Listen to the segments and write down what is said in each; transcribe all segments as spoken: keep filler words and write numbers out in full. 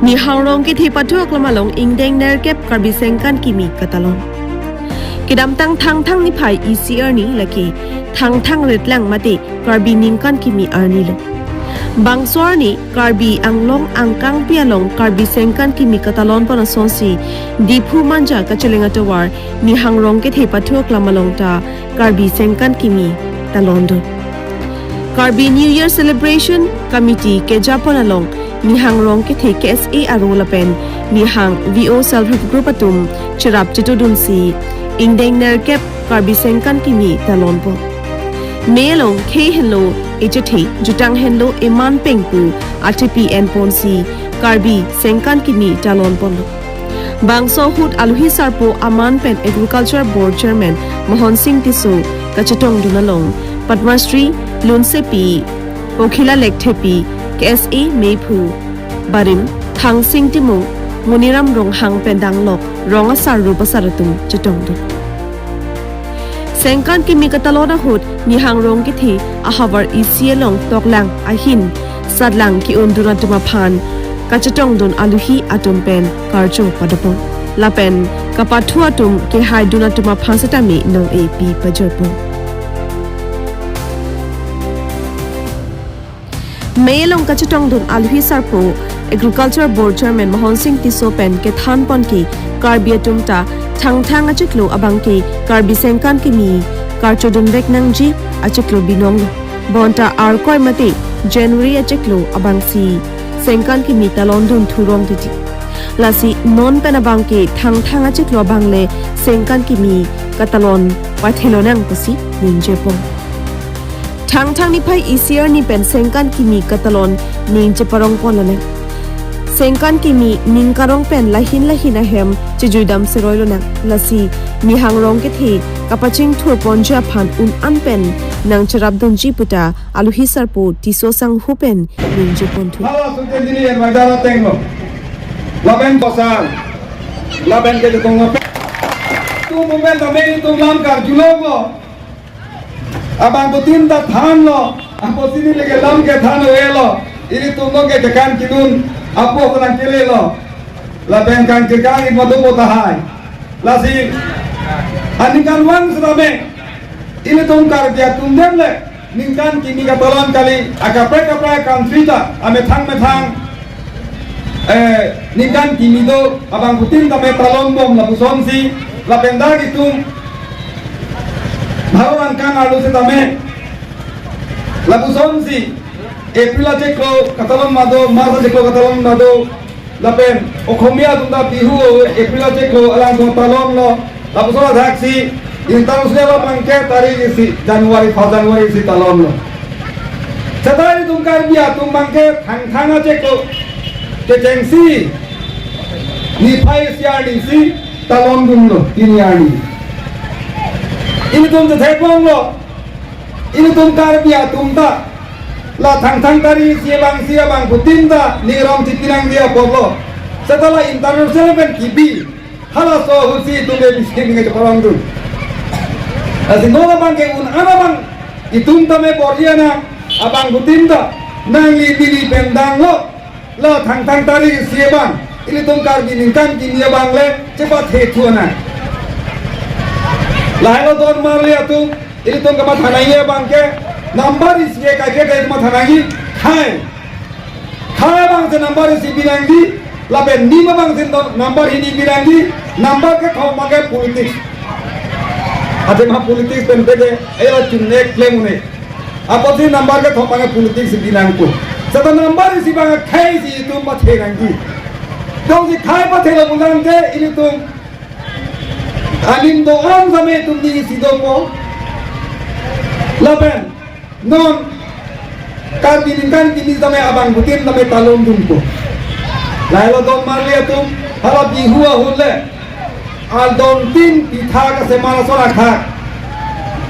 Nihang Rongkethe pathu aklam along ingdeng nerkep Karbi Sengkan Kimi katalon. Kedamtang Thangthang niphai isi arni lake Thangthang Retlang mate Karbi Ningkan Kimi arni lo. Bangso arni Karbi Anglong angkangpi along Karbi Sengkan Kimi katalon pon asonsi Diphu Manja kacheleng atovar Nihang Rongkethe pathu aklam along ta Karbi Sengkan Kimi talondun. Karbi New Year Celebration Committee kejapon along Nihang Rongkethe K S A aro lapen Nihang V O Self Help Group atum cherap chetudunsi ingdeng nerkep Karbi Sengkan Kimi talonpon. Mei along khei henlo echethe, jutang henlo eman peng pu athepi enponsi Karbi Sengkan Kimi talonponlo. Bangso ahut alohi sarpo aman pen Agriculture Board Chairman Mohon Singh Tisso kachetongdun along Padma Shri Lunsepi, Pokhila Lekthepi, K S A meiphu barim Thangsing Timung, Muniram Ronghang pen danglok rong asar rup asar atum chetongdun. Sengkan Kimi katalon ahut Nihang Rongkethe ahavar isi along toklang ahin satlang ke-undun atum aphan kachetongdun alohi atum pen karcho padopon. Lapen kapathu atum kehaidun atum aphan setame nong-e pi pajorpon. Mei along kachetongdun alohi sarpo Agriculture Board Chairman Mohon Singh Tisso pen kethanpon ke Karbi atum ta Thangthang achiklo abangke Karbi Sengkan Kimi karchodunvek nangji achiklo binong. Bonta Arkoi mate January achiklo abangsi Sengkan Kimi talondun thurong titi. Lasi non pen abangke Thangthang achiklo abangle Sengkan Kimi katalon pathelonang pusi ningjepon. Thangthang niphai isi arni pen Sengkan Kimi katalon ning cheparongponlonang. Sengkan Kimi ning karong pen lahin lahin ahem chejuidam seroilonang. Lasi Nihang Rongkethe kapachingthurponji aphan un-an pen nangcherapdunji puta alohi sarpo Tisso sanghu pen ningjeponthu. Hala sute dini en maidana tenglo. Lapen pasal. Lapen ke tonglo. Tu momen tame tu lam karjuloklo. Abangphutin ta thanlo, apotsi neli ke lam kethan ave lo, ilitum lo ke kekan kinun, apo kurang kele lo, lapen kan kekan ipado po tahai. Lasi, aningkanvang setame, ilitum Karbi atum dem le, ningkan kimi katalon kali, akaprek kaprek country ta, amethang methang, eh, ningkan kimi do, abangphutin tame talonbom lapusonsi, lapen dak itum, Bharat angkang arlo setame, lapusonsi, April achiklo katalon ma do, March achiklo katalon ma do, lapen Okhomia atum ta Bihu April achiklo alangtum talonlo, lapuson adhaksi, international abangke tarik isi, January, first January isi talonlo. Seta ilitum Karbi atum abangke Thangthang achiklo kechengsi niphai isi arnisi talondunlo, pini arni. Ilitum chethekbomlo, ilitum Karbi atum ta la Thangthang tarik isi abangsi abangphutin ta ningrum chipi nangji apotlo. Seta la international pen kibi. Halaso ahutsi itum ke bising ke parong tu. Lasi non abangke un-an abang itum tame bor-i nang, abangphutin ta nangli neli pen danglo, la Thangthang tarik isi abang ilitum Karbi ningkan kimi abang le chepathethu nang. Lahelo don marli atum, ilitum kamatha nangji abangke number isi ke kaike ke kamatha nangji, khei. Khei abangsi number isi bi nangji, lapen nim abangsi number hini bi nangji, number kethom abangke politics. Athema politics pen pede, ayo chunnek klem unek. Apotsi number kethom abangke politics bi nangpo. Seta number isi abang khei si itum pathe nangji. Jongsi khei pathelo pulote ilitum anim do-an tame itum ni isi dopo. Lapen non Karbi ningkan kimi tame abangphutin tame talondunpo. Lahelo don marli atum, hala Bihu ahut le, adon tin pitha kasemar ason akhak.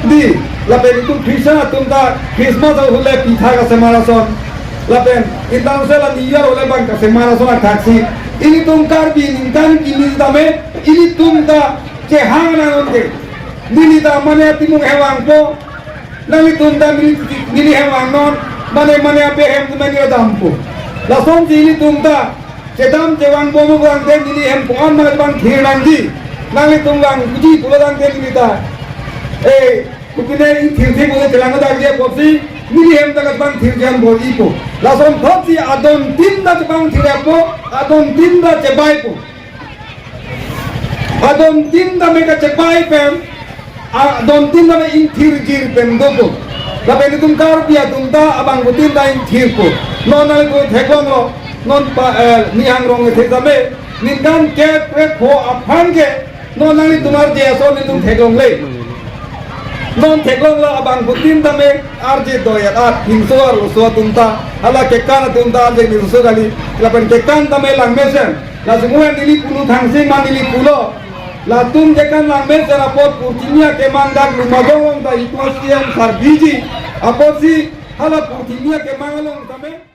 Di, lapen itum Christian atum ta Christmas ahut le pitha kasemar ason. Lapen international New Year ahut le bang kasemar ason akhak si. Ilitum Karbi ningkan kimi tame, ilitum ta chehang nang unke. Neli ta mane atimung hevangpo. Nanglitum ta neli, neli hevangnon. Mane mane ape hem tu mane dampo. Lasonsi ilitum ta kedam chevang bom abang te neli hem ko-an ma chevang thir nangji. Nanglitum vangji pulo tangte neli ta, eh, kopine ingthir thir pulo chelang dak dia apotsi neli hem ta chevang thir jan bor-ipo. Lason thotsi adon tin ta chevang thir-ipo, adon tin ta chebaipo. Adon tin tame kachebai pen, adon tin tame ingthir jir pen dopo. Lapen itum Karbi atum ta abangphutin ta ingthirpo. Non nangtum theklonglo, non pa, eh, Nihang Rong kethe tame, ningkan kep kre pho aphan ke, non nanglitum arje ason netum theklongle. Non theklonglo abangphutin tame arje do-et at, pinso arloso atum ta, hala kekan atum ta arje pinso kali, lapen kekan tame langmesen. Lasi mo neli pulo thangsing ma neli pulo. Latum kekan langmesen apot purthimi akemang dak Lumajong along ta itum C M sarbiji. Apotsi hala purthimi akemang along tame